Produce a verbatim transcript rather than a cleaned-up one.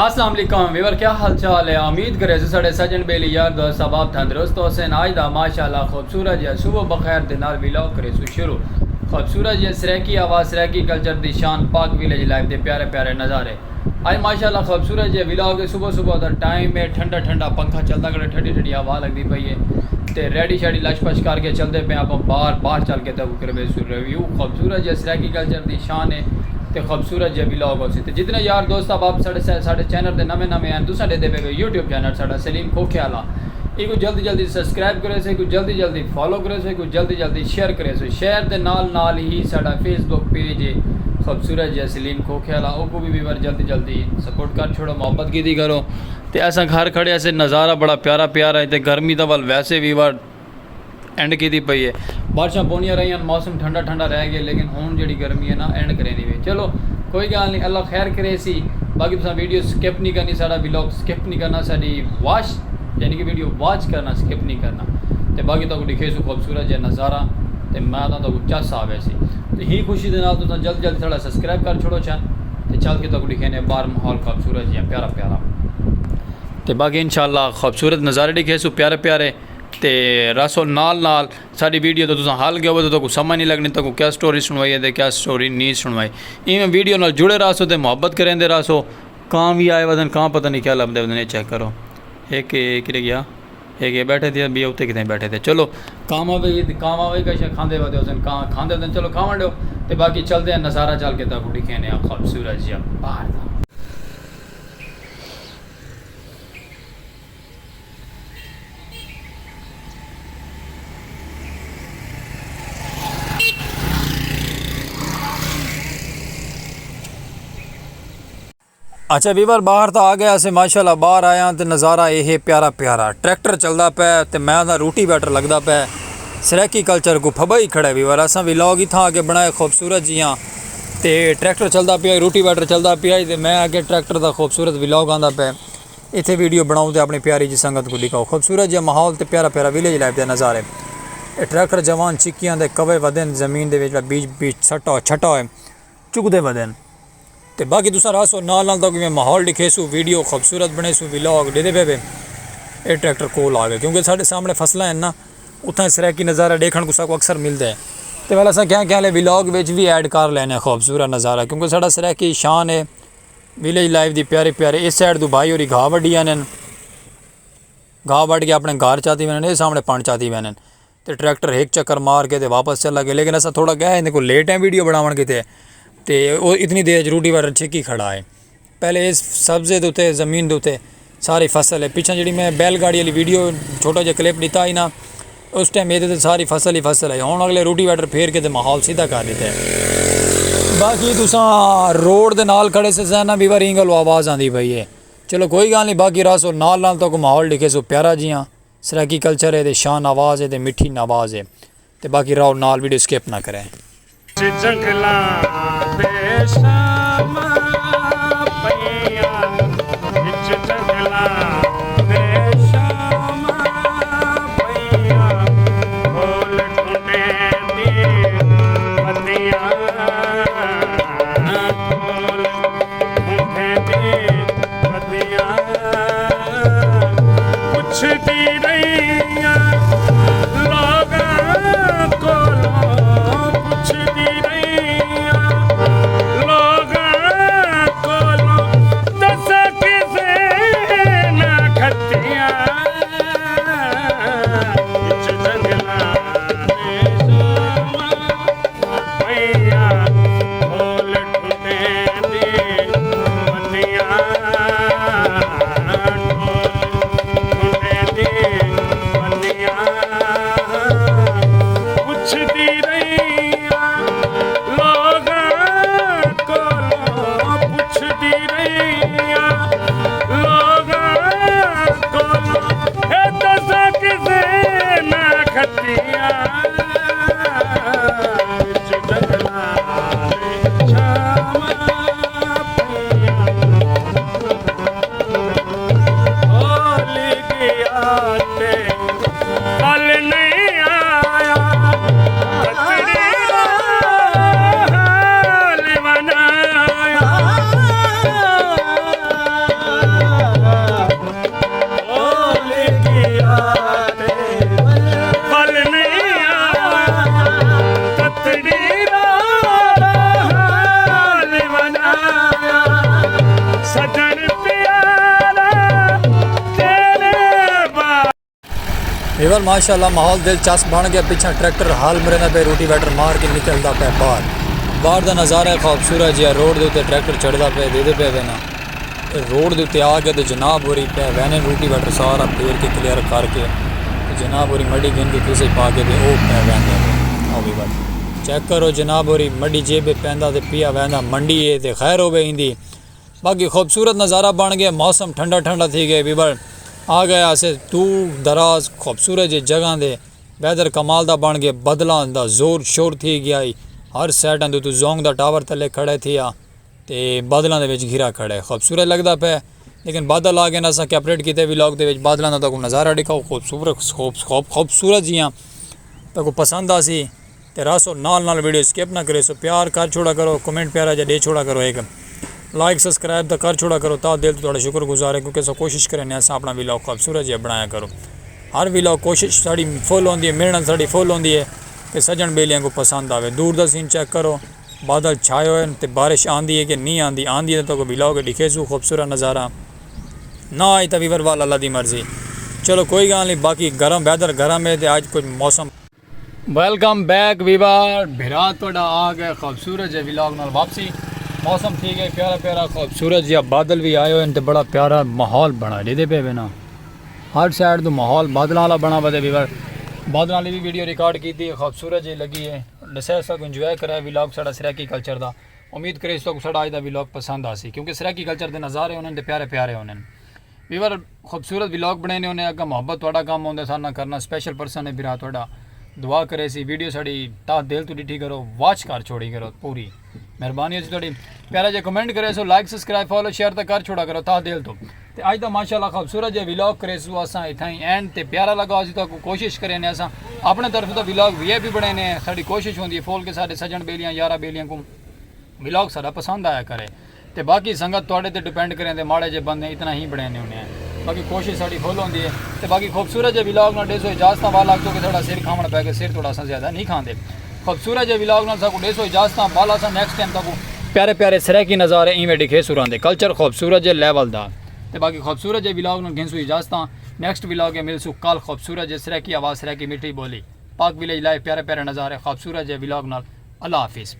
السلام علیکم ویور، کیا حال چال ہے؟ امید کرے سو ساڈے سجن بیلی یار دوست احباب تندرست ہوسن۔ آج دا ماشاءاللہ خوبصورت جیہا صبح بخیر دے نال ولاگ کرے سو شروع۔ خوبصورت جیہا سرائیکی آواز، سرائیکی کلچر دی شان، پاک ویلیج لائف دے پیارے پیارے نظارے۔ آج ماشاءاللہ خوبصورت جیہا ولاگ ہے۔ صبح صبح دا ٹائم ہے، ٹھنڈا ٹھنڈا پنکھا چلدا کھڑے، ٹھنڈی ٹھنڈی ہوا لگدی پئی ہے۔ تے ریڈی شیڈی لش پش کر کے چلدے پئے آپاں باہر، باہر چل کے تہاکوں کرویسوں ریویو۔ خوبصورت جیہا سرائیکی کلچر دی شان ہے تے خوبصورت جیہا ولاگ ہوسی۔ تے جتنے یار دوست احباب ساڈے سا-، ساڈے چینل دے نویں نویں ہن، تساں ڈیدھے پئے ہو یوٹیوب چینل ساڈا سلیم کھوکھے آلا، ایکوں جلدی جلدی سبسکرائب کریسو، ایکوں جلدی جلدی فالو کریسو، ایکوں جلدی جلدی شیئر کریسو۔ شیئر دے نال نال ہی ساڈا فیس بک پیج ہے خوبصورت جیہا سلیم کھوکھے آلا، اوکوں وی ویور جلدی جلدی سپورٹ کر چھوڑو، محبت کیتی کرو۔ تے اساں گھر کھڑے اسے، نظارہ بڑا پیارا پیارا ہے۔ تے گرمی تاں ول ویسے ویور اینڈ کیتی پئی ہے۔ بارشاں پونیاں رہیاں، موسم ٹھنڈا ٹھنڈا رہ گئے، لیکن ہن جیڑھی گرمی ہے نا، اینڈ کریندی پئی۔ چلو کوئی گال نہیں، اللہ خیر کریسی۔ باقی تساں ویڈیو سکپ نہیں کرنی، ساڈا ولاگ سکپ نہیں کرنا، ساڈی واچ، یعنی کہ ویڈیو واچ کرنا سکپ نہیں کرنا۔ تے باقی تہاکوں ڈکھیسوں خوبصورت جیہا نظارہ، تے میں تاں تہاکوں چس آ ویسی۔ تے ہی خوشی دے نال تساں جلد جلد ساڈا سبسکرائب کر چھوڑو چین، تے چل کے تہاکوں ڈکھینے باہر ماحول خوبصورت جیہا پیارا پیارا۔ تے باقی انشاءاللہ خوبصورت نظارے ڈکھیسوں پیارے پیارے۔ تے رہسو نال نال ساڈی ویڈیو تے۔ تساں ہل گئے ہووے تے تہاکوں سمجھ نہیں لگنی تہاکوں کیا سٹوری سنوائی ہے تے کیا سٹوری نہیں سنوائی۔ ایویں ویڈیو نال جڑے رہسو تے محبت کریندے رہسو۔ کاں وی آئے ودن، کاں پتہ نہیں کیا لبھدے ودن، اے چیک کرو۔ ہک اے کڈے گیا، ہک اے بیٹھے تھے، ٻئے اتے کتھے بیٹھے تھے۔ چلو کاواں وی، کاواں وی کشا کھاندے ودے ہوسن، کاں کھاندے ودن۔ چلو کھاوݨ ݙیو تے باقی چلدے ہیں نظارہ چل کے تہاکوں ݙکھیندے ہیں خوبصورت جیہا باہر دا۔ اچھا ویور، باہر تاں آ گئے اسے، ماشاءاللہ باہر آیا تے نظارہ اے ہے پیارا پیارا، ٹریکٹر چلدا پئے تے میں تاں روٹی ویٹر لگدا پئے۔ سرائیکی کلچر کوں پھبا ہی کھڑا ہے ویور، اساں ولاگ اتھاں آ کے بݨائے خوبصورت جیہاں، تے ٹریکٹر چلدا پیا، روٹی ویٹر چلدا پیا تے میں آ کے ٹریکٹر دا خوبصورت ولاگ آندا پئے۔ اتھے ویڈیو بݨاؤ تے اپݨی پیاری جی سنگت کوں ݙکھاؤ۔ خوبصورت جیہا ماحول تے پیارا پیارا ویلیج لائف دے نظارے۔ اے ٹریکٹر جوان چکیاں دے کوے ودن، زمین دے وچ جیڑھا بیج، بیج سٹا، چھٹا ہوئے، چڳدے ودن۔ تے باقی تساں رہسو نال نال، تہاکوں میں ماحول ݙکھیسوں، ویڈیو خوبصورت بݨیسوں، ولاگ ݙیہدے پئے وے۔ اے ٹریکٹر کول آ گئے، کیونکہ ساݙے سامݨے فصلاں ہن نا، اتھاں سرائیکی نظارہ ݙیکھݨ کوں ساکوں اکثر ملدا ہے۔ تے ول اساں کہیں کہیں والے ولاگ وچ وی ایڈ کر لینے خوبصورت نظارہ، کیونکہ ساݙا سرائیکی شان ہے۔ ویلیج لائف دی پیاری پیاری۔ اس سائیڈ توں بھائی ہوری گھاہ وڈی آندن، گھاہ وڈ کے اپݨے گھر چاتی ویندن، اے سامݨے پݨ چاتی ویندن۔ تے ٹریکٹر ہک چکر مار کے تے واپس چلا گئے، لیکن اساں تھوڑا ڳئے ہن کوں لیٹ ہیں ویڈیو بݨاوݨ کیتے، تے او اتنی دیر روٹی ویٹر چھکی کھڑا ہے۔ پہلے اس سبزے دے اتے، زمین دے اتے ساری فصل ہے۔ پچھاں جیڑھی میں بیل گاڑی والی ویڈیو چھوٹا جیہا کلپ ݙتا ہئی نا، اس ٹائم ایہدے تے ساری فصل ہی فصل ہے۔ ہݨ اڳلے روٹی ویٹر پھیر کے تے ماحول سیدھا کر ݙتا ہے۔ باقی تساں روڈ دے نال کھڑے سے زینا ویور، ایں گلوں آواز آندی پئی ہے۔ چلو کوئی گال نہیں، باقی رہسو نال نال، تہاکوں ماحول ݙکھیسوں پیارا جیہاں۔ سرائیکی کلچر ہے تے شان آواز ہے تے مٹھی آواز ہے۔ تے باقی رہو نال، ویڈیو سکپ نہ کریں۔ جنگلاں دے شاماں پیاں، وچ جنگلاں دے شاماں پیاں، کول ٹھڈیں دی ودیاں، کول ٹھڈیں دی ودیاں، پچھدی رہیاں لوگاں کولوں، پچھدی رہیاں لوگاں کولوں، دسے کسے نہ کھتیاں وچ جنگلاں دے شاماں پیاں، کول ٹھڈیں دی ودیاں، کول ٹھڈیں دی ودیاں، پچھدی رہیاں لوگاں کولوں، پچھدی رہیاں لوگاں کولوں، اے دساں کسے نہ کھتیاں وچ جنگلاں دے شاماں پیاں۔ ہول ڳیا تے ول نہیں آیا، پتڑی حال بݨایا۔ ویل ماشاء اللہ ماحول دلچسپ بݨ ڳیا۔ پچھاں ٹریکٹر ہل مریندا پئے، روٹی ویٹر مار کے نکلدا پئے ٻاہر۔ ٻاہر دا نظارہ ہے خوبصورت جیہا، روڈ دے اتے ٹریکٹر چڑھدا پئے، ݙیہدے پئے وینا۔ روڈ دے اتے آ ڳئے تے جناب ہوری پئے ویندن، روٹی ویٹر سارا پھیر کے کلیئر کر کے تے جناب ہوری مڈی گھن کے کھیسے پا کے تے او پئے ویندے پئے۔ آؤ ویور چیک کرو، جناب ہوری مڈی جیب پیندا تے پیا ویندا، منڈی ہے تے خیر ہووے ایندی۔ باقی خوبصورت نظارہ بݨ ڳئے، موسم ٹھنڈا ٹھنڈا تھی ڳئے۔ ویور آ ڳئے اسے دور دراز خوبصورت جے جگہ دے، ویدر کمال دا بݨ ڳئے، بدلاں دا زور شور تھی ڳیا ہئی، ہر سائیڈاں دے اتوں زونگ دا ٹاور تلے کھڑے تھیا تے بادلاں دے وچ گھرا کھڑے، خوبصورت لڳدا پئے۔ لیکن بادل آ ڳئے نا، اساں کیپریٹ کیتے ولاگ دے وچ بادلاں دا تہاکوں نظارہ ݙکھاؤ، خوبصورت خوب خوب خوبصورت جیہاں تہاکوں پسند آسی۔ تے راسو نال نال ویڈیو سکپ نہ کریسو، پیار کر چھوڑا کرو، کمنٹ پیارا جا ݙے چھوڑا کرو، ایک لائک سبسکرائب تاں کر چھوڑا کرو، تہہ دل توں تہاݙا شکر گزار ہے کیونکہ اساں کوشش کرینے اساں اپݨا ولاگ خوبصورت جیہا بݨایا کرو۔ ہر ولاگ کوشش ساݙی فل ہوندی ہے، محنت ساݙی فل ہوندی ہے کہ سڄݨ ٻیلیاں کوں پسند آوے۔ دور دا سین چیک کرو، بادل چھائے ہوئے ہن تے بارش آندی ہے کہ نہیں آندی، آندی ہے تاں تہاکوں ولاگ ݙکھیسوں خوبصورت نظارہ، نہ آئی تاں ویور وال اللہ دی مرضی۔ چلو کوئی ڳالھ نہیں، باقی گرم ویدر گرم ہے تے اڄ کجھ موسم ویلکم بیک ویور، بھرا تہاݙا آ ڳئے خوبصورت جے ولاگ نال واپسی۔ موسم تھی ڳئے پیارا پیارا، خوبصورت جیہا، بادل وی آئے ہوئے ہن تے بڑا پیارا ماحول بݨا ݙیہدے پئے وینا۔ ہر سائیڈ توں ماحول بادلاں والا بݨا ودے ویور۔ بادلاں آلی وی ویڈیو ریکارڈ کیتی ہے، خوبصورت جیہی لڳی ہے۔ ݙسیسو تہاکوں انجوائے کرائے ولاگ ساݙا سرائیکی کلچر دا۔ امید کریسو تہاکوں ساݙا اڄ دا ولاگ پسند آسی کیونکہ سرائیکی کلچر دے نظارے ہوندن تے پیارے پیارے ہوندن۔ ویور خوبصورت ولاگ بݨینے ہونے، اڳاں محبت تہاݙا کم ہوندا ساݙے نال کرݨا، سپیشل پرسن ہے بھرا تہاݙا۔ دعا کریسی ویڈیو ساݙی تہہ دل توں ݙٹھی کرو، واچ کر چھوڑی کرو پوری۔ مہربانی ہوسی تہاݙی۔ پیارا جیہا کمنٹ کریسو، لائک سبسکرائب فالو شیئر تاں کر چھوڑا کرو تہہ دل توں۔ تے اڄ دا ماشاءاللہ خوبصورت جیہا ولاگ کریسوں اساں اتھائیں اینڈ تے پیارا لڳا ہوسی تہاکوں کوشش کرینے اساں اپݨے طرف توں ولاگ وی آئی پی بݨینے، ساݙی کوشش ہوندی ہے فل کہ ساݙے سڄݨ ٻیلیاں یاراں ٻیلیاں کوں ولاگ ساݙا پسند آیا کرے۔ تے باقی سنگت تہاݙے تے ڈیپینڈ کریندے، ماڑے جے بندے اتنا ہی بݨینے ہونے ہیں۔ باقی کوشش ساݙی فل ہوندی ہے۔ تے باقی خوبصورت جے ولاگ نال ݙیسو اجازتاں، ول اڳتوں کہ ساݙا سر کھاوݨ پئے ڳئے، سر تہاݙا اساں زیادہ نہیں کھاندے۔ خوبصورت جے ولاگ نال ساکوں ݙیسو اجازتاں، ول اساں نیکسٹ ٹائم تہاکوں پیارے پیارے سرائیکی نظارے ایویں ݙکھیسوں راہندے، کلچر خوبصورت جے لیول دا۔ تے باقی خوبصورت جے ولاگ نال گھنسوں اجازتاں، نیکسٹ ولاگ ہے ملسوں کل خوبصورت جے سرائیکی آواز سرائیکی میٹھی ٻولی۔ پاک ولیج لائیو پیارے پیارے نظارے خوبصورت جے ولاگ نال۔ اللہ حافظ۔